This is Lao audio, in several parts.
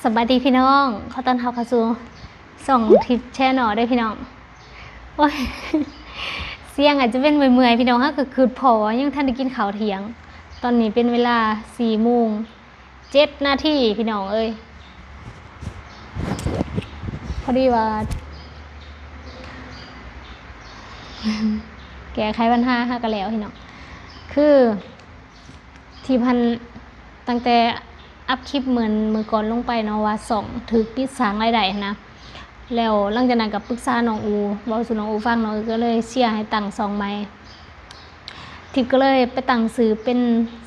ສະບາຍດີພີ່ນ້ອງ ຂໍຕ້ອນຮັບເຂົ້າສູ່ຊ່ອງທິບແຊນແນວເດີພີ່ນ້ອງ. ໂອ້ຍ ສຽງອາດຈະເປັນເມື່ອຍໆ ພີ່ນ້ອງ ເຮົາກໍຄຶດພໍ້ວ່າຍັງທັນໄດ້ກິນເຂົ້າທ່ຽງ. ຕອນນີ້ເປັນເວລາສີ່ໂມງເຈັດນາທີພີ່ນ້ອງເອີຍ. ພໍດີວ່າແກ້ໄຂບັນຫາຫາກໍແລ້ວພີ່ນ້ອງ ຄື ທີ່ຜ່ານ ຕັ້ງແຕ່ອັບຄລິບເມື່ອ ເມື່ອກ່ອນລົງໄປເນາະ ວ່າຊ່ອງຖືກປິດສ້າງລາຍໄດ້ຫັ້ນນະ ແລ້ວຫຼັງຈາກນັ້ນກໍປຶກສານ້ອງອູ ເວົ້າສູ່ນ້ອງອູຟັງ ນ້ອງອູກໍເລີຍເຊຍໃຫ້ຕັ້ງຊ່ອງໃໝ່. ທິບກໍເລີຍໄປຕັ້ງຊື່ເປັນ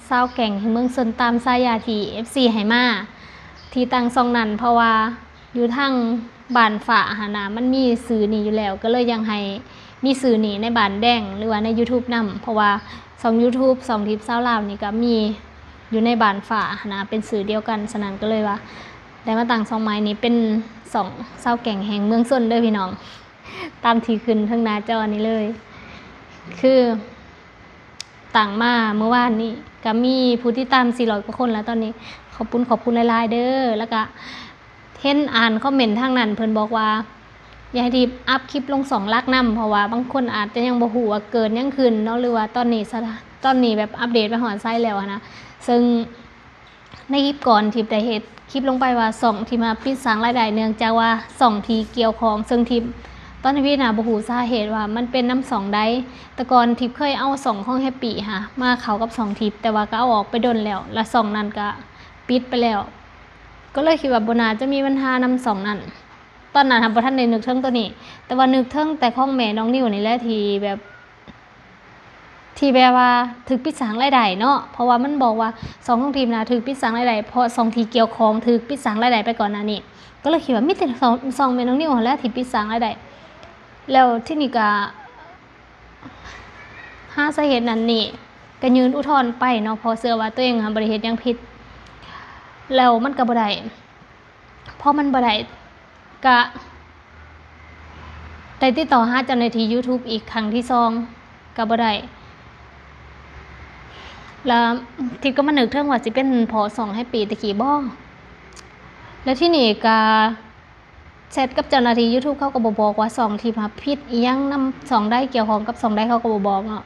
ສາວແກ້ງແຫ່ງເມືອງຊົນ ຕາມສາຍາທີ່ເອັຟຊີໃຫ້ມາ ທີ່ຕັ້ງຊ່ອງນັ້ນ ເພາະວ່າ ຢູ່ທາງບ້ານຟ້າຫັ້ນນະ ມັນມີຊື່ນີ້ຢູ່ແລ້ວ ກໍເລີຍຢາກໃຫ້ມີຊື່ນີ້ໃນບ້ານແດງ ຫຼືວ່າໃນຢູທູບນຳ ເພາະວ່າຊ່ອງຢູທູບ ຊ່ອງທິບຊາວລາວນີ້ກໍມີຢູ່ໃນບ້ານຟ້າຫັ້ນນະ ເປັນຊື່ດຽວກັນ. ສະນັ້ນກໍເລີຍວ່າໄດ້ມາຕັ້ງຊ່ອງໃໝ່ນີ້ເປັນຊ່ອງສາວແກ້ງແຫ່ງເມືອງຊົນເດີພີ່ນ້ອງ ຕາມທີ່ຂຶ້ນເທິງໜ້າຈໍນີ້ເລີຍ ຄື ຕັ້ງມາມື້ວານນີ້ກໍມີຜູ້ຕິດຕາມສີ່ຮ້ອຍກວ່າຄົນແລ້ວຕອນນີ້ ຂອບຄຸນ ຂອບຄຸນຫຼາຍໆເດີ. ແລ້ວກໍເຫັນອ່ານຄອມເມັນທາງນັ້ນ ເພິ່ນບອກວ່າຢາກໃຫ້ທິບອັບຄລິບລົງຊ່ອງຫຼັກນຳ ເພາະວ່າບາງຄົນອາດຈະຍັງບໍ່ຮູ້ວ່າເກີດຫຍັງຂຶ້ນເນາະ ຫຼືວ່າຕອນນີ້ສະ ຕອນນີ້ແບບອັບເດດໄປຮອດໃສແລ້ວຫັ້ນນະ. ເຊິ່ງ ໃນຄລິບກ່ອນ ທິບໄດ້ເຮັດຄລິບລົງໄປວ່າຊ່ອງທີ່ມາປິດສ້າງລາຍໄດ້ ເນື່ອງຈາກວ່າຊ່ອງທີ່ກ່ຽວຂ້ອງ ເຊິ່ງທິບ ຕອນທີ່ຜິດນະ ບໍ່ຮູ້ສາເຫດວ່າມັນເປັນນຳຊ່ອງໃດ. ແຕ່ກ່ອນທິບເຄີຍເອົາຊ່ອງຂອງແຮັບປີ້ຫາ ມາເຂົ້າກັບຊ່ອງທິບ ແຕ່ວ່າກໍເອົາອອກໄປດົນແລ້ວ ແລະ ຊ່ອງນັ້ນກໍປິດໄປແລ້ວ ກໍເລີຍຄິດວ່າບໍ່ໜ້າຈະມີບັນຫານຳຊ່ອງນັ້ນ. ຕອນນັ້ນຫາບໍ່ທັນໄດ້ນຶກເຖິງໂຕນີ້ ແຕ່ວ່ານຶກເຖິງແຕ່ຂອງແມ່ນ້ອງນິວນີ້ແຫຼະ ທີ່ແບບ ທີ່ແບບວ່າຖືກປິດສ້າງລາຍໄດ້ເນາະ ເພາະວ່າມັນບອກວ່າຊ່ອງຂອງທິບນະຖືກປິດສ້າງລາຍໄດ້ ເພາະຊ່ອງທີ່ກ່ຽວຂ້ອງຖືກປິດສ້າງລາຍໄດ້ໄປກ່ອນໜ້ານີ້ ກໍເລີຍຄິດວ່າມີແຕ່ຊ່ອງ ຊ່ອງແມ່ນ້ອງນິວຫັ້ນແຫຼະທີ່ປິດສ້າງລາຍໄດ້. ແລ້ວທີນີ້ກໍຫາສາເຫດນັ້ນນີ້ ກໍຍື່ນອຸທອນໄປເນາະ ເພາະເຊື່ອວ່າຕົວເອງຫັ້ນບໍ່ໄດ້ເຮັດຫຍັງຜິດ ແລ້ວມັນກໍບໍ່ໄດ້. ພໍມັນບໍ່ໄດ້ ກະໄດ້ຕິດຕໍ່ຫາເຈົ້າໜ້າທີ່ຢູທູບອີກຄັ້ງທີສອງ ກະບໍ່ໄດ້ ແລ້ວທິບກໍມານຶກເຖິງວ່າຊິເປັນເພາະຊ່ອງແຮັບປີ້ແຕ່ກີ້ບໍ ແລ້ວທີນີ້ກະແຊັດກັບເຈົ້າໜ້າທີ່ຢູທູບ ເຂົາກໍບໍ່ບອກວ່າຊ່ອງທີ່ຫາຜິດອີ່ຫຍັງນຳຊ່ອງໃດ ກ່ຽວຂ້ອງກັບຊ່ອງໃດ ເຂົາກໍບໍ່ບອກເນາະ.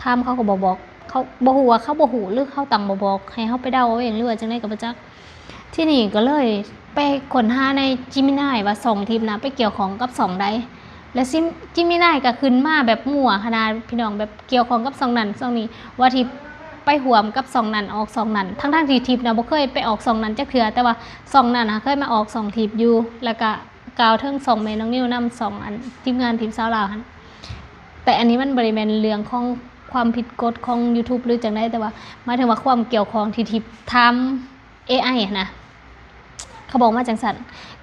ຖາມເຂົາກໍບໍ່ບອກ ເຂົາບໍ່ຮູ້ວ່າເຂົາບໍ່ຮູ້ ຫຼືເຂົາຕັ້ງບໍ່ບອກ ໃຫ້ເຮົາໄປເດົາເອົາເອງ ຫຼືວ່າຈັ່ງໃດກໍບໍ່ຈັກ. ທີນີ້ກໍເລີຍໄປຄົ້ນຫາໃນເຈມິນາຍວ່າຊ່ອງທິບນະໄປກ່ຽວຂ້ອງກັບຊ່ອງໃດ ແລ້ວຊິ ເຈມິນາຍກໍຂຶ້ນມາແບບມົ້ວຂະໜາດ ພີ່ນ້ອງ ແບບກ່ຽວຂ້ອງກັບຊ່ອງນັ້ນຊ່ອງນີ້ ວ່າທິບໄປຮ່ວມກັບຊ່ອງນັ້ນ ອອກຊ່ອງນັ້ນ ທັງໆທີ່ທິບນະບໍ່ເຄີຍໄປອອກຊ່ອງນັ້ນຈັກເທື່ອ ແຕ່ວ່າຊ່ອງນັ້ນຫາເຄີຍມາອອກຊ່ອງທິບຢູ່ ແລ້ວກໍ ກ່າວເຖິງຊ່ອງແມ່ນ້ອງນິວນຳ ຊ່ອງອັນທີມງານທີມຊາວລາວຫັ້ນ ແຕ່ອັນນີ້ມັນບໍ່ໄດ້ແມ່ນເລື່ອງຂອງຄວາມຜິດກົດຂອງຢູທູບ ຫຼືຈັ່ງໃດ ແຕ່ວ່າໝາຍເຖິງວ່າຄວາມກ່ຽວຂ້ອງທີ່ທິບຖາມເອໄອຫັ້ນນະ ເຂົາບອກມາຈັ່ງຊັ້ນ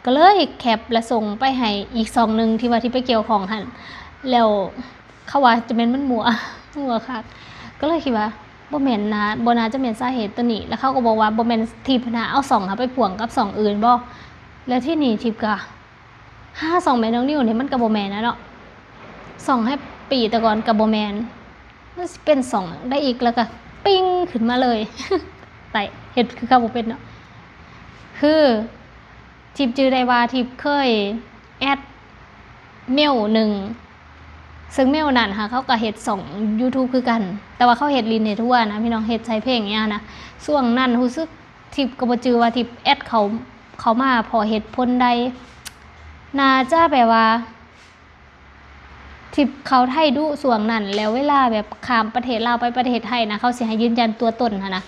ກໍເລີຍແຄັບແລ້ວສົ່ງໄປໃຫ້ອີກຊ່ອງໜຶ່ງທີ່ວ່າທີ່ໄປກ່ຽວຂ້ອງຫັ້ນ ແລ້ວເຂົາວ່າຈະແມ່ນມັນມົ້ວ ມົ້ວຄັກ ກໍເລີຍຄິດວ່າບໍ່ແມ່ນນະ ບໍ່ໜ້າຈະແມ່ນສາເຫດໂຕນີ້ ແລ້ວເຂົາກໍບອກວ່າບໍ່ແມ່ນທິບນະເອົາຊ່ອງຫາໄປພ່ວງກັບຊ່ອງອື່ນບໍ ແລ້ວທີນີ້ທິບກໍ ຫາຊ່ອງແມ່ນ້ອງນິວນີ້ມັນກໍບໍ່ແມ່ນແລ້ວເນາະ ຊ່ອງແຮັບປີ້ແຕ່ກ່ອນກໍບໍ່ແມ່ນ ມັນຊິເປັນຊ່ອງໃດອີກ ແລ້ວກໍປິງຂຶ້ນມາເລີຍ ຕາຍ ເຮັດຄືເຂົາບໍ່ເປັນເນາະ ຄືທິບຈື່ໄດ້ວ່າທິບເຄີຍແອັດເມວໜຶ່ງ ເຊິ່ງເມວນັ້ນຫາເຂົາກໍເຮັດຊ່ອງຢູທູບຄືກັນ ແຕ່ວ່າເຂົາເຮັດຫຼິ້ນໃຫ້ທົ່ວນະ ພີ່ນ້ອງ ເຮັດໃສ່ເພງອີ່ຫຍັງນະ ຊ່ວງນັ້ນຮູ້ສຶກ ທິບກໍບໍ່ຈື່ວ່າທິບແອັດເຂົາ ເຂົາມາເພາະເຫດຜົນໃດ ໜ້າຈະແບບວ່າ ທິບເຂົ້າໄທດຸຊ່ວງນັ້ນ ແລ້ວເວລາແບບຂ້າມປະເທດລາວໄປປະເທດໄທນະ ເຂົາຊິໃຫ້ຢືນຢັນຕົວຕົນຫັ້ນນະ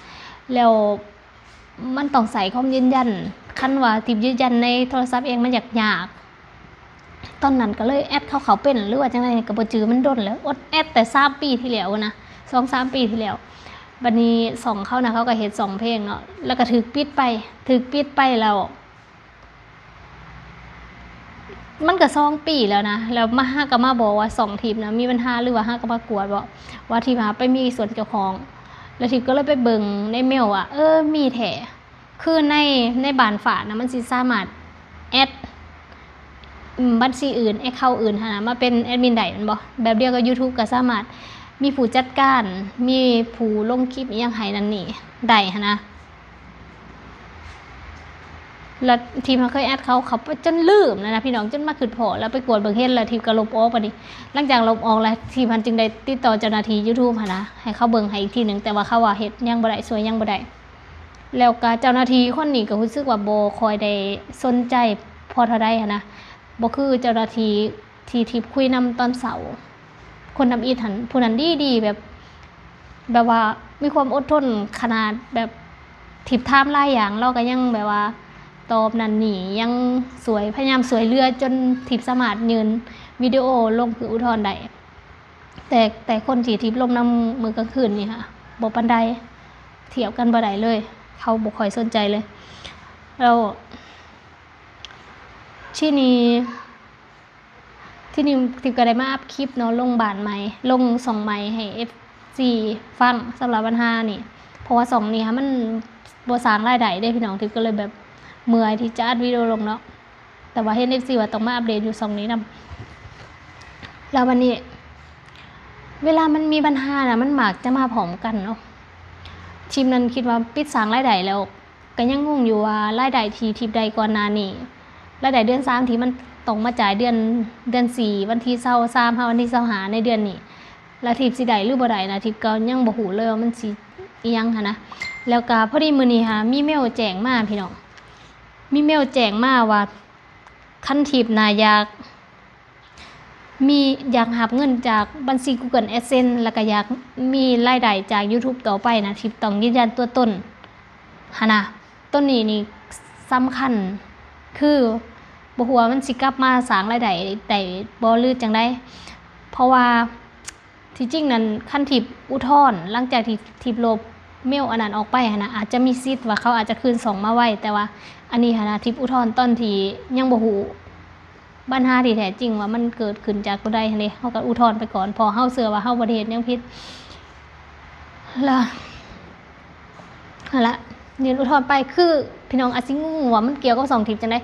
ແລ້ວມັນຕ້ອງໃຊ້ຄວາມຢືນຢັນ ຄັນວ່າທິບຢືນຢັນໃນໂທລະສັບເອງມັນຍາກໆ ຕອນນັ້ນກໍເລີຍແອັດເຂົາເຂົ້າເປັນ ຫຼືວ່າຈັ່ງໃດກໍບໍ່ຈື່ ມັນດົນແລ້ວ ອົດແອັດແຕ່ສາມປີທີ່ແລ້ວນະ ສອງສາມປີທີ່ແລ້ວ ບັດນີ້ຊ່ອງເຂົານະ ເຂົາກໍເຮັດຊ່ອງເພງເນາະ ແລ້ວກໍຖືກປິດໄປ ຖືກປິດໄປແລ້ວ ມັນກໍສອງປີແລ້ວນະ ແລ້ວມາ ຫາກໍມາບອກວ່າຊ່ອງທິບນະມີບັນຫາ ຫຼືວ່າຫາກໍມາກວດບໍ ວ່າທິບຫາໄປມີສ່ວນກ່ຽວຂ້ອງ ແລ້ວທິບກໍເລີຍໄປເບິ່ງໃນເມວວ່າ ເອີ ມີແທ້ ຄືໃນ ໃນບ້ານຟ້ານະ ມັນຊິສາມາດແອັດ ອາ ບັນຊີອື່ນ ແອັກເຄົາອື່ນຫັ້ນນະ ມາເປັນແອັດມິນໄດ້ແມ່ນບໍ່? ແບບດຽວກັບຢູທູບກໍສາມາດມີຜູ້ຈັດການ ມີຜູ້ລົງຄລິບອີ່ຫຍັງໃຫ້ນັ້ນນີ້ໄດ້ຫັ້ນນະ. ແລ້ວທີມເຮົາເຄີຍແອັດເຂົາ ເຂົາໄປຈົນລືມແລ້ວນະພີ່ນ້ອງ ຈົນມາຄຶດພໍ້ ແລ້ວໄປກວດເບິ່ງເຫັນ ແລ້ວທີມກໍລົບອອກ. ບາດນີ້ຫຼັງຈາກລົບອອກແລ້ວ ທີມຫັ້ນຈຶ່ງໄດ້ຕິດຕໍ່ເຈົ້າໜ້າທີ່ຢູທູບຫັ້ນນະ ໃຫ້ເຂົາເບິ່ງໃຫ້ອີກທີໜຶ່ງ ແຕ່ວ່າເຂົາວ່າເຮັດຫຍັງບໍ່ໄດ້ ຊ່ວຍຫຍັງບໍ່ໄດ້. ແລ້ວກໍເຈົ້າໜ້າທີ່ຄົນນີ້ກໍຮູ້ສຶກວ່າບໍ່ຄ່ອຍໄດ້ສົນໃຈພໍເທົ່າໃດຫັ້ນນະ ບໍ່ຄືເຈົ້າໜ້າທີ່ທີ່ທິບຄຸຍນຳຕອນເຊົ້າ. ຄົນທຳອິດຫັ້ນ ຜູ້ນັ້ນດີໆ ແບບ ແບບວ່າມີຄວາມອົດທົນຂະໜາດ ແບບທິບຖາມຫຼາຍຢ່າງ ລາວກໍຍັງແບບວ່າຕອບນັ້ນນີ້ ຍັງຊ່ວຍ ພະຍາຍາມຊ່ວຍເຫຼືອ ຈົນທິບສາມາດຍື່ນວິດີໂອລົງເພື່ອອຸທອນໄດ້. ແຕ່ ແຕ່ຄົນທີ່ທິບລົມນຳມື້ກາງຄືນນີ້ຫາບໍ່ປານໃດ ທຽບກັນບໍ່ໄດ້ເລີຍ ເຂົາບໍ່ຄ່ອຍສົນໃຈເລີຍ. ແລ້ວທີນີ້ ທີນີ້ທິບກໍໄດ້ມາອັບຄລິບເນາະ ລົງບ້ານໃໝ່ ລົງຊ່ອງໃໝ່ໃຫ້ເອັຟຊີຟັງ ສຳລັບບັນຫານີ້ ເພາະວ່າຊ່ອງນີ້ຫາມັນບໍ່ສ້າງລາຍໄດ້ເດ້ພີ່ນ້ອງ ທິບກໍເລີຍແບບເມື່ອຍທີ່ຈະອັດວິດີໂອລົງເນາະ. ແຕ່ວ່າເຫັນເອັຟຊີວ່າຕ້ອງມາອັບເດດຢູ່ຊ່ອງນີ້ນຳ. ແລ້ວບັດນີ້ເວລາມັນມີບັນຫານະ ມັນມັກຈະມາພ້ອມກັນເນາະ. ທີມນັ້ນຄິດວ່າປິດສ້າງລາຍໄດ້ແລ້ວ ກໍຍັງງົງຢູ່ວ່າລາຍໄດ້ທີ່ທິບໄດ້ກ່ອນໜ້ານີ້ ລາຍໄດ້ເດືອນສາມທີ່ມັນຕ້ອງມາຈ່າຍເດືອນ ເດືອນສີ່ ວັນທີຊາວສາມຫາວັນທີຊາວຫ້າໃນເດືອນນີ້ ແລ້ວທິບຊິໄດ້ຫຼືບໍ່ໄດ້ນະ ທິບກໍຍັງບໍ່ຮູ້ເລີຍວ່າມັນຊິອີ່ຫຍັງຫັ້ນນະ. ແລ້ວກໍພໍດີມື້ນີ້ຫາມີເມວແຈ້ງມາພີ່ນ້ອງ ມີເມວແຈ້ງມາວ່າຄັນທິບນະຢາກ ມີ ຢາກຮັບເງິນຈາກບັນຊີ Google AdSense ແລ້ວກໍຢາກມີລາຍໄດ້ຈາກ YouTube ຕໍ່ໄປນະ ທີ່ຕ້ອງຢືນຢັນຕົວຕົນຫັ້ນນະ. ຕົວນີ້ນີ້ສຳຄັນ ຄືບໍ່ຮູ້ວ່າມັນຊິກັບມາສ້າງລາຍໄດ້ໄດ້ບໍ່ ຫຼືຈັ່ງໃດ ເພາະວ່າທີ່ຈິງນັ້ນ ຄັນທິບອຸທອນ ຫຼັງຈາກທີ່ທິບລົບເມວອັນນັ້ນອອກໄປຫັ້ນນະ ອາດຈະມີສິດວ່າເຂົາອາດຈະຄືນຊ່ອງມາໄວ ແຕ່ວ່າອັນນີ້ຫັ້ນນະ ທິບອຸທອນຕອນທີ່ຍັງບໍ່ຮູ້ ບັນຫາທີ່ແທ້ຈິງວ່າມັນເກີດຂຶ້ນຈາກຕົວໃດຫັ້ນເດ້ ເຮົາກໍອຸທອນໄປກ່ອນ ເພາະເຮົາເຊື່ອວ່າເຮົາບໍ່ໄດ້ເຮັດຫຍັງຜິດ. ລະ ຫັ້ນລະ ຍື່ນອຸທອນໄປ ຄືພີ່ນ້ອງອາດຊິງົງວ່າມັນກ່ຽວກັບຊ່ອງທິບຈັ່ງໃດ.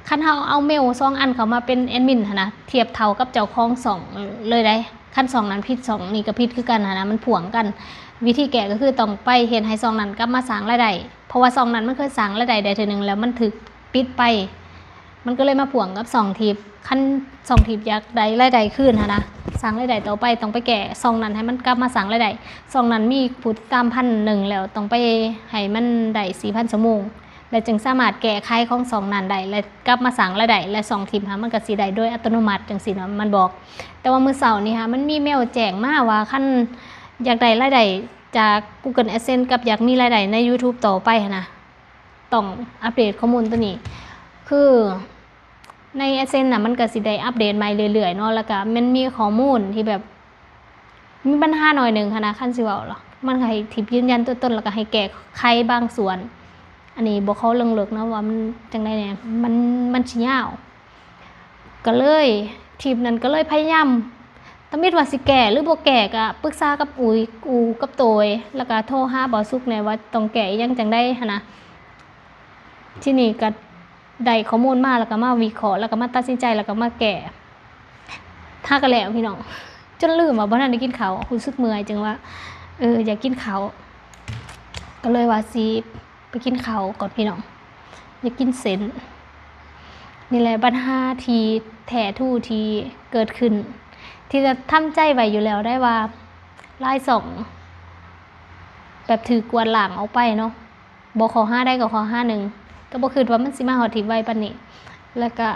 ຄັນເຮົາເອົາເມວສອງອັນເຂົ້າມາເປັນແອດມິນຫັ້ນນະ ທຽບເທົ່າກັບເຈົ້າຂອງຊ່ອງເລີຍໃດ໋. ຄັນຊ່ອງນັ້ນຜິດ ຊ່ອງນີ້ກໍຜິດຄືກັນຫັ້ນນະ ມັນພ່ວງກັນ. ວິທີແກ້ກໍຄືຕ້ອງໄປເຮັດໃຫ້ຊ່ອງນັ້ນກັບມາສ້າງລາຍໄດ້ ເພາະວ່າຊ່ອງນັ້ນມັນເຄີຍສ້າງລາຍໄດ້ໄດ້ເທື່ອໜຶ່ງ ແລ້ວມັນຖືກປິດໄປ ມັນກໍເລີຍມາພ່ວງກັບຊ່ອງທິບ. ຄັນຊ່ອງທິບຢາກໄດ້ລາຍໄດ້ຄືນຫັ້ນນະ ສ້າງລາຍໄດ້ຕໍ່ໄປ ຕ້ອງໄປແກ້ຊ່ອງນັ້ນໃຫ້ມັນກັບມາສ້າງລາຍໄດ້. ຊ່ອງນັ້ນມີຜູ້ຕິດຕາມພັນໜຶ່ງແລ້ວ ຕ້ອງໄປໃຫ້ມັນໄດ້ສີ່ພັນຊົ່ວໂມງ ແລ້ວຈຶ່ງສາມາດແກ້ໄຂຂອງຊ່ອງນັ້ນໄດ້ ແລະ ກັບມາສ້າງລາຍໄດ້ ແລະ ຊ່ອງທິບຫັ້ນມັນກໍຊິໄດ້ໂດຍອັດຕະໂນມັດຈັ່ງຊີ້ເນາະ ມັນບອກ. ແຕ່ວ່າມື້ເຊົ້ານີ້ຫາ ມັນມີເມວແຈ້ງມາວ່າ ຄັນຢາກໄດ້ລາຍໄດ້ຈາກ Google AdSense ກັບຢາກມີລາຍໄດ້ໃນ YouTube ຕໍ່ໄປຫັ້ນນະ ຕ້ອງອັບເດດຂໍ້ມູນຕົວນີ້ ຄືໃນ AdSense ນະ ມັນກໍຊິໄດ້ອັບເດດໃໝ່ເລື້ອຍໆເນາະ ແລ້ວກໍມັນມີຂໍ້ມູນທີ່ແບບມີບັນຫາໜ້ອຍໜຶ່ງຫັ້ນນະ ຄັນຊິເວົ້າລະ ມັນໃຫ້ທິບຢືນຢັນຕົວຕົນ ແລ້ວກໍໃຫ້ແກ້ໄຂບາງສ່ວນ. ອັນນີ້ບໍ່ເຂົ້າເລື່ອງເລິກເນາະວ່າມັນຈັ່ງໃດແດ່ ມັນ ມັນຊິຍາວ. ກໍເລີຍ ທີມນັ້ນກໍເລີຍພະຍາຍາມ ຕຳອິດວ່າຊິແກ້ຫຼືບໍ່ແກ້ ກໍປຶກສາກັບອູ່ ອູ່ກັບໂຕຍ ແລ້ວກໍໂທຫາບ່າວສຸກແດ່ວ່າຕ້ອງແກ້ອີ່ຫຍັງຈັ່ງໃດຫັ້ນນະ. ທີນີ້ກໍໄດ້ຂໍ້ມູນມາ ແລ້ວກໍມາວິເຄາະ ແລ້ວກໍມາຕັດສິນໃຈ ແລ້ວກໍມາແກ້. ຫາກໍແລ້ວພີ່ນ້ອງ ຈົນລືມວ່າບໍ່ທັນໄດ້ກິນເຂົ້າ ຮູ້ສຶກເມື່ອຍ ຈຶ່ງວ່າ ເອີ ຢາກກິນເຂົ້າ ກໍເລີຍວ່າຊິ ໄປກິນເຂົ້າກ່ອນພີ່ນ້ອງ ຢາກກິນເສັ້ນ. ນີ້ແຫຼະບັນຫາທີ່ແທ້ທູທີ່ເກີດຂຶ້ນ ທີ່ຈະທຳໃຈໄວ້ຢູ່ແລ້ວໄດ້ວ່າ ຫຼາຍຊ່ອງແບບຖືກກວາດລ້າງອອກໄປເນາະ ບໍ່ຂໍ້ຫາໃດກໍຂໍ້ຫາໜຶ່ງ ກໍບໍ່ຄິດວ່າມັນຊິມາຮອດທີ່ໄວປານນີ້ ແລ້ວກະ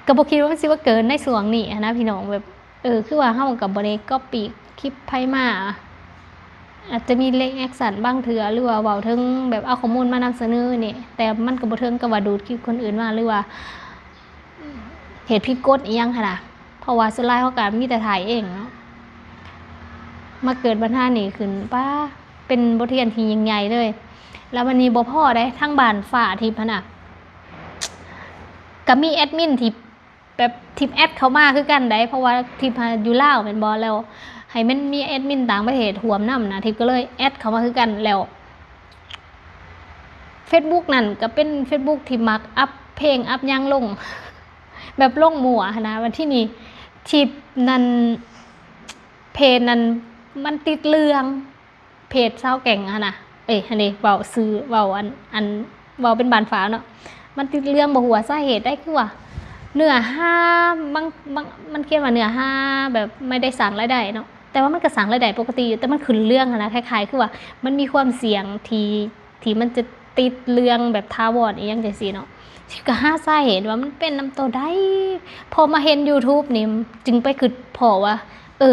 ກໍບໍ່ຄິດວ່າມັນຊິມາເກີດໃນຊ່ວງນີ້ຫັ້ນນະພີ່ນ້ອງ ແບບ ເອີ ຄືວ່າເຮົາກໍບໍ່ໄດ້ກັອບປີ້ຄລິບໃຜມາ ອາດຈະມີເລກແອັກຊັນບາງເທື່ອ ຫຼືວ່າເວົ້າເຖິງແບບເອົາຂໍ້ມູນມານຳສະເໜີນີ້ ແຕ່ມັນກໍບໍ່ເຖິງກັບວ່າດູດຄລິບຄົນອື່ນມາ ຫຼືວ່າເຮັດຜິດກົດອີ່ຫຍັງຫັ້ນນະ ເພາະວ່າສ່ວນຫຼາຍເຮົາກໍມີແຕ່ຖ່າຍເອງເນາະ ມາເກີດບັນຫານີ້ຂຶ້ນ ປ້າ ເປັນບົດຮຽນທີ່ຍິ່ງໃຫຍ່ເລີຍ. ແລ້ວບັດນີ້ບໍ່ພໍເດ້ ທາງບ້ານຟ້າທິບຫັ້ນນະ ກໍມີແອັດມິນທີ່ ແບບທິບແອັດເຂົ້າມາຄືກັນໃດ໋ ເພາະວ່າທິບຫາຢູ່ລາວແມ່ນບໍ່ ແລ້ວໃຫ້ມັນມີແອັດມິນຕ່າງປະເທດຮ່ວມນຳນະ ທິບກໍເລີຍແອັດເຂົ້າມາຄືກັນ ແລ້ວເຟສບຸກນັ້ນກໍເປັນເຟສບຸກທີ່ມັກອັບເພງອັບຫຍັງລົງ ແບບລົງມົ້ວຫັ້ນນະ ບັດທີນີ້ທິບນັ້ນ ເພຈນັ້ນມັນຕິດເລື່ອງ ເພຈຊາວແກ້ງຫັ້ນນະ ເອີຍ ຫັ້ນເດ ເວົ້າຊື່ ເວົ້າອັນ ອັນ ເວົ້າເປັນບ້ານຟ້າວເນາະ ມັນຕິດເລື່ອງ ບໍ່ຮູ້ວ່າສາເຫດໃດ ຄືວ່າເນື້ອຫາ ບາງ ບາງ ມັນຂຽນວ່າເນື້ອຫາແບບໄມ່ໄດ້ສ້າງລາຍໄດ້ເນາະ ແຕ່ວ່າມັນກໍສ້າງລາຍໄດ້ປົກກະຕິຢູ່ ແຕ່ມັນຂຶ້ນເລື່ອງຫັ້ນນະ ຄ້າຍໆຄືວ່າມັນມີຄວາມສ່ຽງທີ່ ທີ່ມັນຈະຕິດເລື່ອງແບບຖາວອນອີ່ຫຍັງຈັ່ງຊີ້ເນາະ ຊິກໍຫາສາເຫດວ່າມັນເປັນນຳໂຕໃດ ພໍມາເຫັນ YouTube ນີ້ ຈຶ່ງໄປຄິດພໍ້ວ່າ ເອີ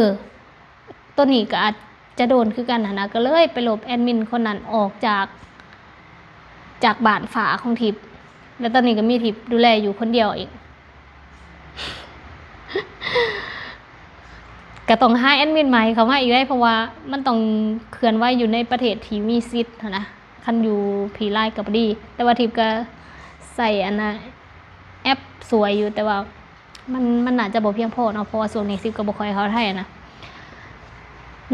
ໂຕນີ້ກໍອາດຈະໂດນຄືກັນຫັ້ນນະ ກໍເລີຍໄປລົບແອດມິນຄົນນັ້ນອອກຈາກ ຈາກບ້ານຟ້າຂອງທິບ ແລ້ວຕອນນີ້ກໍມີທິບດູແລຢູ່ຄົນດຽວອີກ ກໍຕ້ອງຫາແອດມິນໃໝ່ເຂົ້າມາອີກເດ້ ເພາະວ່າມັນຕ້ອງເຄື່ອນໄຫວຢູ່ໃນປະເທດທີ່ມີສິດຫັ້ນນະ ຄັນຢູ່ພີ້ຫຼາຍກໍບໍ່ດີ ແຕ່ວ່າທິບກໍໃຊ້ອັນນ່າ ແອັບຊ່ວຍຢູ່ ແຕ່ວ່າມັນ ມັນໜ້າຈະບໍ່ພຽງພໍເນາະ ເພາະວ່າຊ່ວງນີ້ທິບກໍບໍ່ຄ່ອຍເຂົ້າໄທນະ.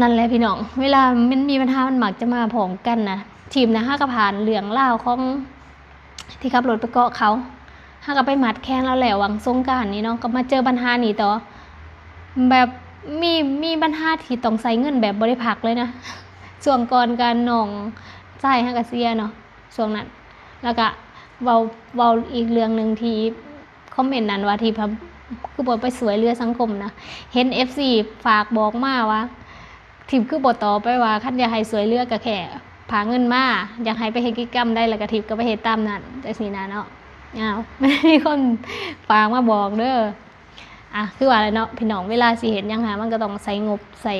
ນັ້ນແຫຼະພີ່ນ້ອງ ເວລາມັນມີບັນຫາມັນມັກຈະມາພ້ອມກັນນະ. ທິບນະ ຫາກໍຜ່ານເລື່ອງລາວຂອງທີ່ຂັບລົດໄປເກາະເຂົາ ຫາກໍໄປມັດແຂນລາວແລ້ວຫວ່າງສົງການນີ້ເນາະ ກໍມາເຈີບັນຫານີ້ຕໍ່ ແບບມີ ມີບັນຫາທີ່ຕ້ອງໃຊ້ເງິນແບບບໍ່ໄດ້ພັກເລີຍນະ. ຊ່ວງກ່ອນກໍນ້ອງຊາຍຫາກໍເສຍເນາະ ຊ່ວງນັ້ນ ແລ້ວກະເວົ້າ ເວົ້າອີກເລື່ອງໜຶ່ງທີ່ຄອມເມັນນັ້ນວ່າ ທີ່ ຄືບໍ່ໄປຊ່ວຍເຫຼືອສັງຄົມນະ ເຫັນເອັຟຊີຝາກບອກມາວ່າ ທິບຄືບໍ່ຕອບໄປວ່າ ຄັນຢາກໃຫ້ຊ່ວຍເຫຼືອກໍແຄ່ພາເງິນມາ ຢາກໃຫ້ໄປເຮັດກິດຈະກຳໃດ ແລ້ວກະທິບກໍໄປເຮັດຕາມນັ້ນ ຈັ່ງຊີ້ນະເນາະ. ອ້າວ ມັນມີຄົນຝາກມາບອກເດີ. ອ່ະ ຄືວ່າແຫຼະເນາະພີ່ນ້ອງ ເວລາຊິເຮັດຫຍັງຫັ້ນ ມັນກໍຕ້ອງໃຊ້ງົບ ໃຊ້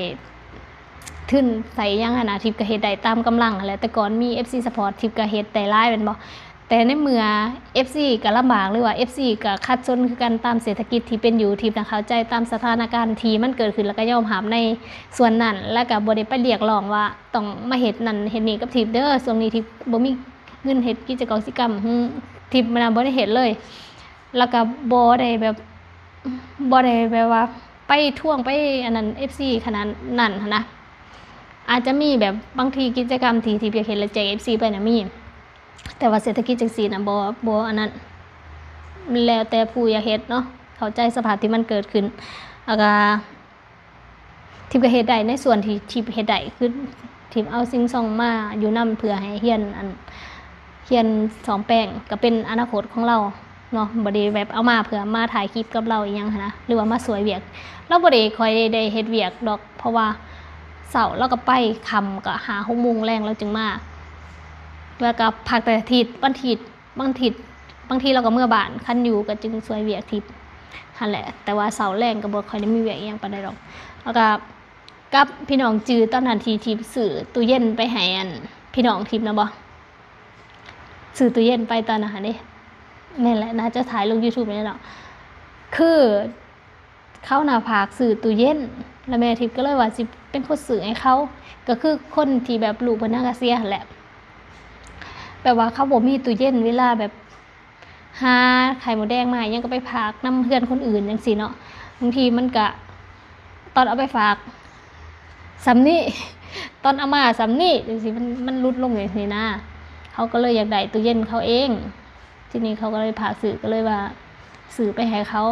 ທຶນ ໃຊ້ຫຍັງຫັ້ນນະ ທິບກໍເຮັດໄດ້ຕາມກຳລັງຫັ້ນແຫຼະ. ແຕ່ກ່ອນມີເອັຟຊີຊັບພອດ ທິບກໍເຮັດໄດ້ຫຼາຍແມ່ນບໍ່? ແຕ່ໃນເມື່ອເອັຟຊີກໍລຳບາກ ຫຼືວ່າເອັຟຊີກໍຂັດສົນຄືກັນ ຕາມເສດຖະກິດທີ່ເປັນຢູ່ ທິບນະເຂົ້າໃຈຕາມສະຖານະການທີ່ມັນເກີດຂຶ້ນ ແລ້ວກໍຍອມຮັບໃນສ່ວນນັ້ນ ແລ້ວກໍບໍ່ໄດ້ໄປຮຽກຮ້ອງວ່າຕ້ອງມາເຮັດນັ້ນເຮັດນີ້ກັບທິບເດີ. ຊ່ວງນີ້ທິບບໍ່ມີເງິນເຮັດກິດຈະກະສິກຳ ຫື ທິບນະບໍ່ໄດ້ເຮັດເລີຍ. ແລ້ວກໍບໍ່ໄດ້ແບບ ບໍ່ໄດ້ແບບວ່າໄປທວງໄປອັນນັ້ນເອັຟຊີຂະໜາດນັ້ນຫັ້ນນະ. ອາດຈະມີແບບບາງທີກິດຈະກຳທີ່ ທີ່ຢາກເຮັດແລ້ວແຈກເອັຟຊີໄປນະມີ ແຕ່ວ່າເສດຖະກິດຈັ່ງຊີ້ນະ ບໍ່ ບໍ່ອັນນັ້ນ. ມັນແລ້ວແຕ່ຜູ້ຢາກເຮັດເນາະ ເຂົ້າໃຈສະພາບທີ່ມັນເກີດຂຶ້ນ ແລ້ວກໍ ທິບກໍເຮັດໄດ້ໃນສ່ວນທີ່ທິບເຮັດໄດ້ ຄືທິບເອົາສິ່ງສ່ອງມາຢູ່ນຳ ເພື່ອໃຫ້ຮຽນ ອັນ ຮຽນສ້ອມແປງ ກໍເປັນອະນາຄົດຂອງລາວເນາະ ບໍ່ໄດ້ແບບເອົາມາເພື່ອມາຖ່າຍຄລິບກັບລາວອີ່ຫຍັງຫັ້ນນະ ຫຼືວ່າມາຊ່ວຍວຽກ. ລາວບໍ່ໄດ້ຄ່ອຍໄດ້ເຮັດວຽກດອກ ເພາະວ່າເຊົ້າລາວກໍໄປ ຄ່ຳກໍຫ້າຫົກໂມງແລງລາວຈຶ່ງມາ ແລ້ວກໍພັກແຕ່ອາທິດ ວັນອາທິດ ບາງທີ ບາງທີລາວກໍເມືອບ້ານ ຄັນຢູ່ກໍຈຶ່ງຊ່ວຍວຽກທິບຫັ້ນແຫຼະ. ແຕ່ວ່າເຊົ້າແລງກໍບໍ່ຄ່ອຍໄດ້ມີວຽກອີ່ຫຍັງປານໃດດອກ. ແລ້ວກໍກັບພີ່ນ້ອງຈື່ຕອນນັ້ນທີ່ທິບຊື້ຕູ້ເຢັນໄປໃຫ້ອັນພີ່ນ້ອງທິບນະບໍ່? ຊື້ຕູ້ເຢັນໄປຕອນນັ້ນຫັ້ນເດ້ ແມ່ນແຫຼະ ໜ້າຈະຖ່າຍລົງຢູທູບນີ້ເນາະ ຄື ເຂົານະຝາກຊື້ຕູ້ເຢັນ ແລ້ວແມ່ທິບກໍເລີຍວ່າຊິເປັນຄົນຊື້ໃຫ້ເຂົາ ກໍຄືຄົນທີ່ແບບລູກເພິ່ນຫາກະເສຍຫັ້ນແຫຼະ. ແບບວ່າເຂົາບໍ່ມີຕູ້ເຢັນ ເວລາແບບຫາໄຂ່ມົດແດງມາຫຍັງກໍໄປຝາກນຳເຮືອນຄົນອື່ນຈັ່ງຊີ້ເນາະ. ບາງທີມັນກະ ຕອນເອົາໄປຝາກສ່ຳນີ້ ຕອນເອົາມາສ່ຳນີ້ຈັ່ງຊີ້ ມັນ ມັນຫຼຸດລົງຈັ່ງຊີ້ນະ. ເຂົາກໍເລີຍຢາກໄດ້ຕູ້ເຢັນເຂົາເອງ. ທີນີ້ເຂົາກໍເລີຍພາຊື້ ກໍເລີຍວ່າຊື້ໄປໃຫ້ເຂົາ.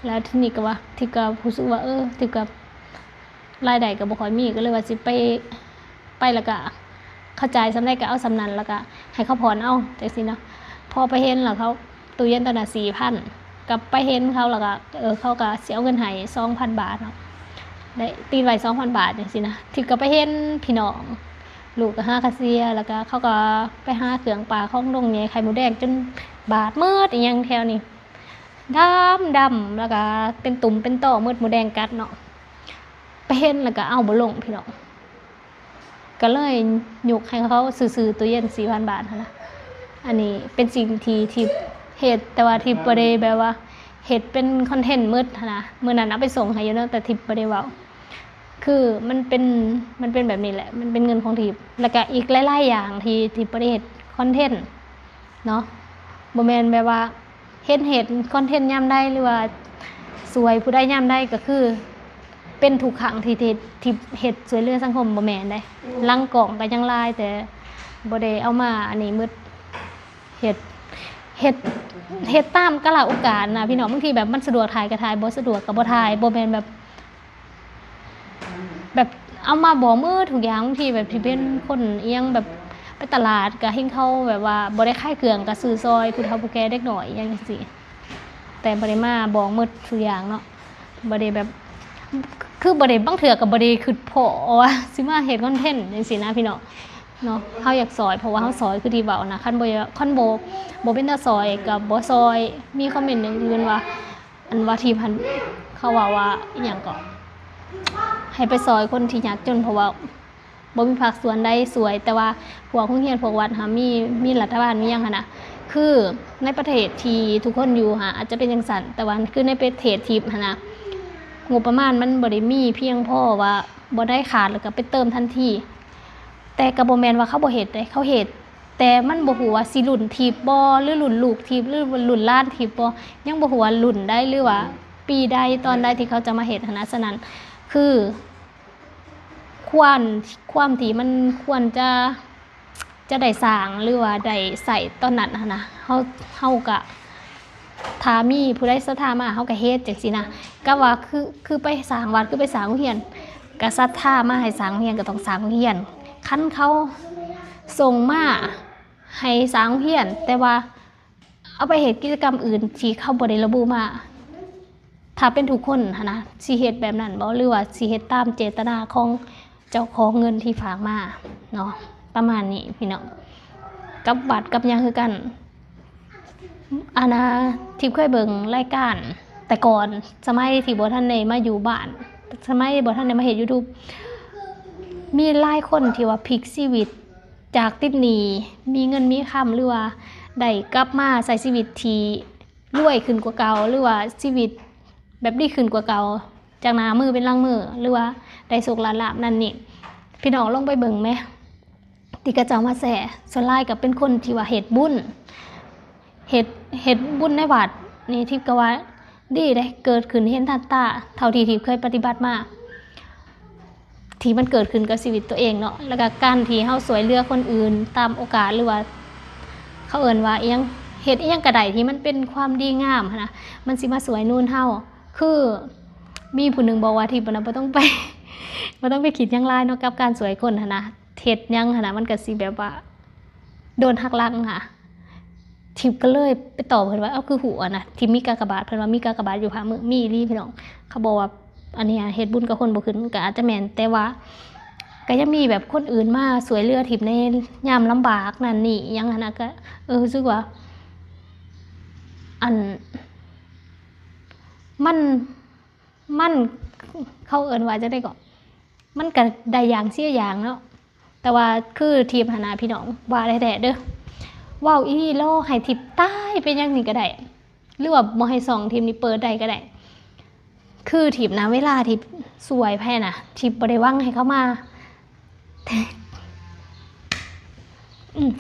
ແລ້ວທີນີ້ກໍວ່າ ທິບກໍຮູ້ສຶກວ່າ ເອີ ທິບກໍລາຍໄດ້ກໍບໍ່ຄ່ອຍມີ ກໍເລີຍວ່າຊິໄປ ໄປແລ້ວກໍເຂົາຈ່າຍສ່ຳໃດກໍເອົາສ່ຳນັ້ນ ແລ້ວກໍໃຫ້ເຂົາຜ່ອນເອົາຈັ່ງຊີ້ນະ. ພໍໄປເຫັນແລ້ວເຂົາ ຕູ້ເຢັນຕອນນັ້ນສີ່ພັນ ກໍໄປເຫັນເຂົາ ແລ້ວກໍ ເອີ ເຂົາກໍຊິເອົາເງິນໃຫ້ສອງພັນບາດເນາະ ໄດ້ຕິດໄວ້ສອງພັນບາດຈັ່ງຊີ້ນະ. ທິບກໍໄປເຫັນພີ່ນ້ອງ ລູກກໍຫາກະເສຍ ແລ້ວກໍເຂົາກໍໄປຫາເຄື່ອງປ່າຂອງດົງໃຫຍ່ ໄຂ່ມົດແດງຈົນບາດໝົດ ອີ່ຫຍັງແຖວນີ້ ດຳໆ ແລ້ວກໍເປັນຕຸ່ມເປັນຕໍໝົດ ມົດແດງກັດເນາະ. ໄປເຫັນແລ້ວກໍເອົາບໍ່ລົງພີ່ນ້ອງ ກໍເລີຍຍົກໃຫ້ເຂົາຊື່ໆ ຕູ້ເຢັນສີ່ພັນບາດຫັ້ນນະ. ອັນນີ້ເປັນສິ່ງທີ່ ທີ່ເຮັດ ແຕ່ວ່າທີ່ບໍ່ໄດ້ແບບວ່າເຮັດເປັນຄອນເທັນໝົດຫັ້ນນະ. ມື້ນັ້ນເອົາໄປສົ່ງໃຫ້ຢູ່ເນາະ ແຕ່ທີ່ບໍ່ໄດ້ເວົ້າ ຄືມັນເປັນ ມັນເປັນແບບນີ້ແຫຼະ ມັນເປັນເງິນຂອງທີ່ ແລ້ວກະອີກຫຼາຍໆຢ່າງທີ່ ທີ່ບໍ່ໄດ້ເຮັດຄອນເທັນເນາະ. ບໍ່ແມ່ນແບບວ່າເຫັນເຮັດຄອນເທັນຍາມໃດ ຫຼືວ່າຊ່ວຍຜູ້ໃດຍາມໃດ ກະຄືເປັນທຸກຄັ້ງທີ່ ທີ່ ທີ່ເຮັດຊ່ວຍເຫຼືອສັງຄົມ ບໍ່ແມ່ນເດ້. ຫຼັງກ້ອງກະຍັງຫຼາຍ ແຕ່ບໍ່ໄດ້ເອົາມາອັນນີ້ໝົດ. ເຮັດ ເຮັດ ເຮັດຕາມກາລະໂອກາດນະພີ່ນ້ອງ. ບາງທີແບບມັນສະດວກຖ່າຍກະຖ່າຍ ບໍ່ສະດວກກະບໍ່ຖ່າຍ ບໍ່ແມ່ນແບບ ແບບ ເອົາມາບອກໝົດທຸກຢ່າງ. ບາງທີແບບຊິເປັນຄົນອີ່ຫຍັງ ແບບໄປຕະຫຼາດກໍເຫັນເຂົາແບບວ່າບໍ່ໄດ້ຂາຍເຄື່ອງ ກໍຊື້ຊ່ອຍຜູ້ເຖົ້າຜູ້ແກ່ເດັກນ້ອຍອີ່ຫຍັງຈັ່ງຊີ້ ແຕ່ບໍ່ໄດ້ມາບອກໝົດທຸກຢ່າງເນາະ. ບໍ່ໄດ້ແບບ ຄືບໍ່ໄດ້ ບາງເທື່ອກໍບໍ່ໄດ້ຄິດພໍ້ວ່າຊິມາເຮັດຄອນເທັນຈັ່ງຊີ້ນະພີ່ນ້ອງເນາະ. ເຮົາຢາກຊ່ອຍ ເພາະວ່າເຮົາຊ່ອຍ ຄືທີ່ເວົ້ານະ ຄັນບໍ່ ຄັນບໍ່ ບໍ່ເປັນຕາຊ່ອຍກໍບໍ່ຊ່ອຍ. ມີຄອມເມັນໜຶ່ງທີ່ເພິ່ນວ່າ ອັນວ່າທີ່ເພິ່ນ ເຂົາເວົ້າວ່າອີ່ຫຍັງເກາະ ໃຫ້ໄປຊ່ອຍຄົນທີ່ຍາກຈົນ ເພາະວ່າ ບໍ່ມີພາກສ່ວນໃດຊ່ວຍ. ແຕ່ວ່າພວກໂຮງຮຽນພວກວັດຫາ ມີ ມີລັດຖະບານມີຫຍັງຫັ້ນນະ ຄືໃນປະເທດທີ່ທຸກຄົນຢູ່ຫາ ອາດຈະເປັນຈັ່ງຊັ້ນ ແຕ່ວ່າຄືໃນປະເທດທີ່ຫັ້ນນະ ງົບປະມານມັນບໍ່ໄດ້ມີພຽງພໍ ວ່າບໍ່ໄດ້ຂາດແລ້ວກໍໄປເຕີມທັນທີ. ແຕ່ກໍບໍ່ແມ່ນວ່າເຂົາບໍ່ເຮັດເດ້ ເຂົາເຮັດ ແຕ່ມັນບໍ່ຮູ້ວ່າຊິລຸ້ນທິບບໍ່ ຫຼືລຸ້ນລູກທິບ ຫຼືລຸ້ນຫຼານທິບບໍ່ ຍັງບໍ່ຮູ້ວ່າລຸ້ນໃດ ຫຼືວ່າປີໃດຕອນໃດທີ່ເຂົາຈະມາເຮັດຫັ້ນນະ. ສະນັ້ນ ຄື ຄວນ ຄວາມທີ່ມັນຄວນຈະ ຈະໄດ້ສ້າງ ຫຼືວ່າໄດ້ໃຊ້ຕອນນັ້ນຫັ້ນນະ ເຮົາ ເຮົາກະ ຖ້າມີຜູ້ໃດສັດທາມາ ເຮົາກະເຮັດຈັ່ງຊີ້ນະ. ກະວ່າຄື ຄືໄປສ້າງວັດ ຄືໄປສ້າງໂຮງຮຽນ ກະສັດທາມາໃຫ້ສ້າງໂຮງຮຽນ ກະຕ້ອງສ້າງໂຮງຮຽນ. ຄັນເຂົາສົ່ງມາໃຫ້ສ້າງໂຮງຮຽນ ແຕ່ວ່າ ເອົາໄປເຮັດກິດຈະກຳອື່ນທີ່ເຂົາບໍ່ໄດ້ລະບຸມາ. ຖ້າເປັນທຸກຄົນຫັ້ນນະ ຊິເຮັດແບບນັ້ນບໍ່ ຫຼືວ່າຊິເຮັດຕາມເຈດຕະນາຂອງເຈົ້າຂອງເງິນທີ່ຝາກມາເນາະ. ປະມານນີ້ພີ່ນ້ອງ. ກັບວັດກັບຫຍັງຄືກັນ. ອັນນາ ທິບເຄີຍເບິ່ງລາຍການແຕ່ກ່ອນ ສະໄໝທີ່ບໍ່ທັນໄດ້ມາຢູ່ບ້ານ ສະໄໝບໍ່ທັນໄດ້ມາເຮັດຢູທູບ ມີຫຼາຍຄົນທີ່ວ່າພລິກຊີວິດ ຈາກຕິດໜີ້ ມີເງິນມີຄຳ ຫຼືວ່າໄດ້ກັບມາໃຊ້ຊີວິດທີ່ລວຍຂຶ້ນກວ່າເກົ່າ ຫຼືວ່າຊີວິດແບບດີຂຶ້ນກວ່າເກົ່າ ຈາກໜ້າມືເປັນຫຼັງມື ຫຼືວ່າໄດ້ໂຊກໄດ້ລາບນັ້ນນີ້. ພີ່ນ້ອງລອງໄປເບິ່ງແມ ທີ່ເຂົາເຈົ້າມາແຊ ສ່ວນຫຼາຍກໍເປັນຄົນທີ່ວ່າເຮັດບຸນ ເຮັດ ເຮັດບຸນໃນວັດນີ້ ທິບກໍວ່າດີເດ້ ເກີດຂຶ້ນເຫັນທັນຕາ ເທົ່າທີ່ທິບເຄີຍປະຕິບັດມາ ທີ່ມັນເກີດຂຶ້ນກັບຊີວິດຕົວເອງເນາະ. ແລ້ວກໍການທີ່ເຮົາຊ່ວຍເຫຼືອຄົນອື່ນຕາມໂອກາດ ຫຼືວ່າເຂົາເອີ້ນວ່າອີ່ຫຍັງ ເຮັດອີ່ຫຍັງກໍໄດ້ທີ່ມັນເປັນຄວາມດີງາມຫັ້ນນະ ມັນຊິມາຊ່ວຍໜູນເຮົາ. ຄືມີຜູ້ໜຶ່ງບອກວ່າ ທິບນະ ບໍ່ຕ້ອງໄປ ບໍ່ຕ້ອງໄປຄິດຫຍັງຫຼາຍເນາະ ກັບການຊ່ວຍຄົນຫັ້ນນະ ເຮັດຫຍັງຫັ້ນນະ ມັນກໍຊິແບບວ່າ ໂດນຫັກຫຼັງຫາ. ທິບກໍເລີຍໄປຕອບເພິ່ນວ່າ ເອົ້າ ຄືຮູ້ຫັ້ນນະ ທິບມີກາກະບາດ ເພິ່ນວ່າມີກາກະບາດຢູ່ພາກມື. ມີອີ່ຫຼີພີ່ນ້ອງ ເຂົາບອກວ່າ ອັນນີ້ເຮັດບຸນກັບຄົນບໍ່ຂຶ້ນ ກໍອາດຈະແມ່ນ ແຕ່ວ່າກໍຍັງມີແບບຄົນອື່ນມາຊ່ວຍເຫຼືອທິບໃນຍາມລຳບາກນັ້ນນີ້ອີ່ຫຍັງຫັ້ນນະ. ກໍ ເອີ ຮູ້ສຶກວ່າ ອັນ ມັນ ມັນ ເຂົາເອີ້ນວ່າຈັ່ງໃດເກາະ ມັນກະໄດ້ຢ່າງເສຍຢ່າງເນາະ. ແຕ່ວ່າຄືທິບຫັ້ນນະພີ່ນ້ອງ ວ່າແທ້ໆເດີ ເວົ້າອີ່ຫຼີ ລໍໃຫ້ທິບຕາຍໄປຫຍັງນີ້ກະໄດ້ ຫຼືວ່າບໍ່ໃຫ້ຊ່ອງທິບນີ້ເປີດໄດ້ກະໄດ້. ຄືທິບນະ ເວລາທິບຊ່ວຍໃຜນະ ທິບບໍ່ໄດ້ຫວັງໃຫ້ເຂົາມາ ອືມ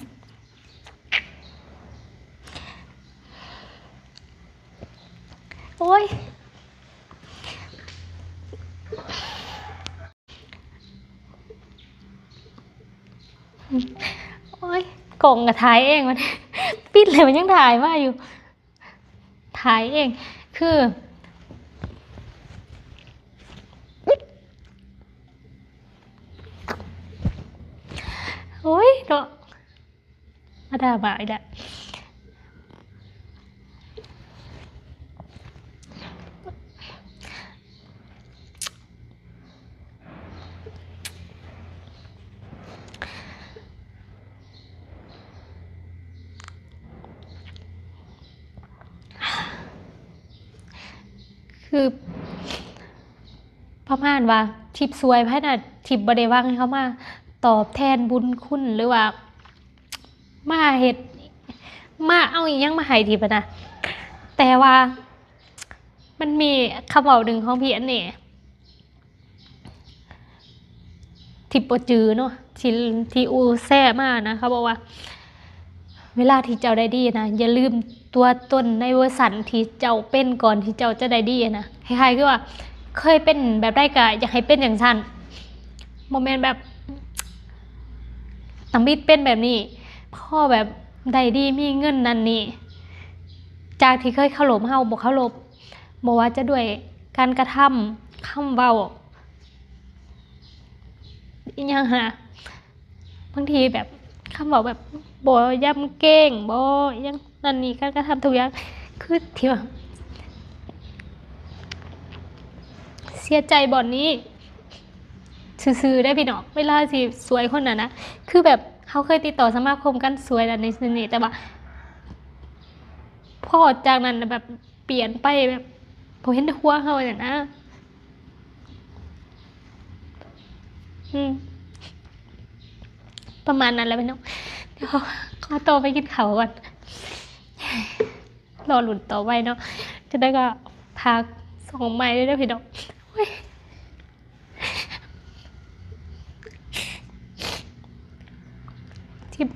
ໂອ້ຍ ໂອ້ຍ ກ້ອງກໍຖ່າຍເອງ ມັນປິດແລ້ວ ມັນຍັງຖ່າຍມາຢູ່ ຖ່າຍເອງ ຄື ໂອ້ຍ ເນາະ. ມາດ່າໝາອີກແລ້ວ ຄືປະມານວ່າທິບຊ່ວຍໃຜນະ ທິບບໍ່ໄດ້ຫວັງໃຫ້ເຂົາມາຕອບແທນບຸນຄຸນ ຫຼືວ່າ ມາເຮັດ ມາເອົາອີ່ຫຍັງມາໃຫ້ທິບຫັ້ນນະ. ແຕ່ວ່າມັນມີຄຳເວົ້າໜຶ່ງຂອງພີ່ອັນນີ້ ທີ່ບໍ່ຈື່ເນາະ ທີ່ ທີ່ອູແຊມານະ ເຂົາບອກວ່າ ເວລາທີ່ເຈົ້າໄດ້ດີນະ ຢ່າລືມຕົວຕົນໃນເວີຊັນທີ່ເຈົ້າເປັນກ່ອນທີ່ເຈົ້າຈະໄດ້ດີນະ. ຄ້າຍໆຄືວ່າເຄີຍເປັນແບບໃດກະຢາກໃຫ້ເປັນຈັ່ງຊັ້ນ ບໍ່ແມ່ນແບບ ທຳອິດເປັນແບບນີ້ ພໍແບບໄດ້ດີມີເງິນນັ້ນນີ້ ຈາກທີ່ເຄີຍເຄົາລົບເຮົາບໍ່ເຄົາລົບ ບໍ່ວ່າຈະດ້ວຍການກະທຳ ຄຳເວົ້າ ອີ່ຫຍັງຫັ້ນນະ ບາງທີແບບຄຳເວົ້າແບບບໍ່ຢຳເກງ ບໍ່ອີ່ຫຍັງນັ້ນນີ້ ການກະທຳທຸກຢ່າງ ຄືທີ່ວ່າເສຍໃຈບ່ອນນີ້ຊື່ໆເດ້ພີ່ນ້ອງ. ເວລາຊິຊ່ວຍຄົນນັ້ນນະ ຄືແບບເຮົາເຄີຍຕິດຕໍ່ສະມາຄົມກັນຊ່ວຍນັ້ນນີ້ ແຕ່ວ່າພໍຈາກນັ້ນນະ ແບບປ່ຽນໄປ ແບບບໍ່ເຫັນຫົວເຮົາຫັ້ນນະ. ອືມ ປະມານນັ້ນແຫຼະພີ່ນ້ອງ. ດຽວຂໍໂຕໄປກິນເຂົ້າກ່ອນ ລໍລຸ້ນຕໍ່ໄປເນາະ. ຈັ່ງໃດກໍຝາກຊ່ອງໃໝ່ເດີພີ່ນ້ອງ. ໂອ້ຍ ທິບ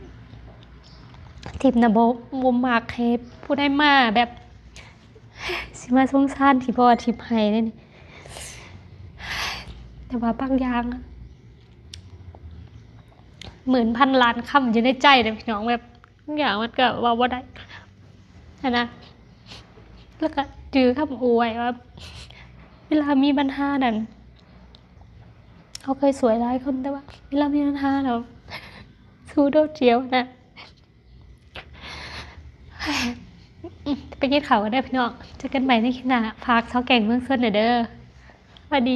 ທິບນະບໍ່ ບໍ່ມັກໃຫ້ຜູ້ໃດມາແບບ ຊິມາສົງສານທີ່ບໍ່ທິບໃຫ້ເດ້ນີ້. ແຕ່ວ່າບາງຢ່າງ ໝື່ນພັນລ້ານຄຳຢູ່ໃນໃຈເດ້ພີ່ນ້ອງ ແບບບາງຢ່າງມັນກໍເວົ້າບໍ່ໄດ້ຫັ້ນນະ. ແລ້ວກໍຈື່ຄຳອວຍວ່າ ເວລາມີບັນຫານັ້ນ ເຮົາເຄີຍຊ່ວຍຫຼາຍຄົນ ແຕ່ວ່າເວລາມີບັນຫາແລ້ວ ສູ້ໂດດດຽວນະ. ໄປກິນເຂົ້າກັນເດີພີ່ນ້ອງ ເຈີກັນໃໝ່ໃນຄລິບໜ້າ. ຝາກຊາວແກ້ງເມືອງຊົນແດ່ເດີ. ສະບາຍດີ.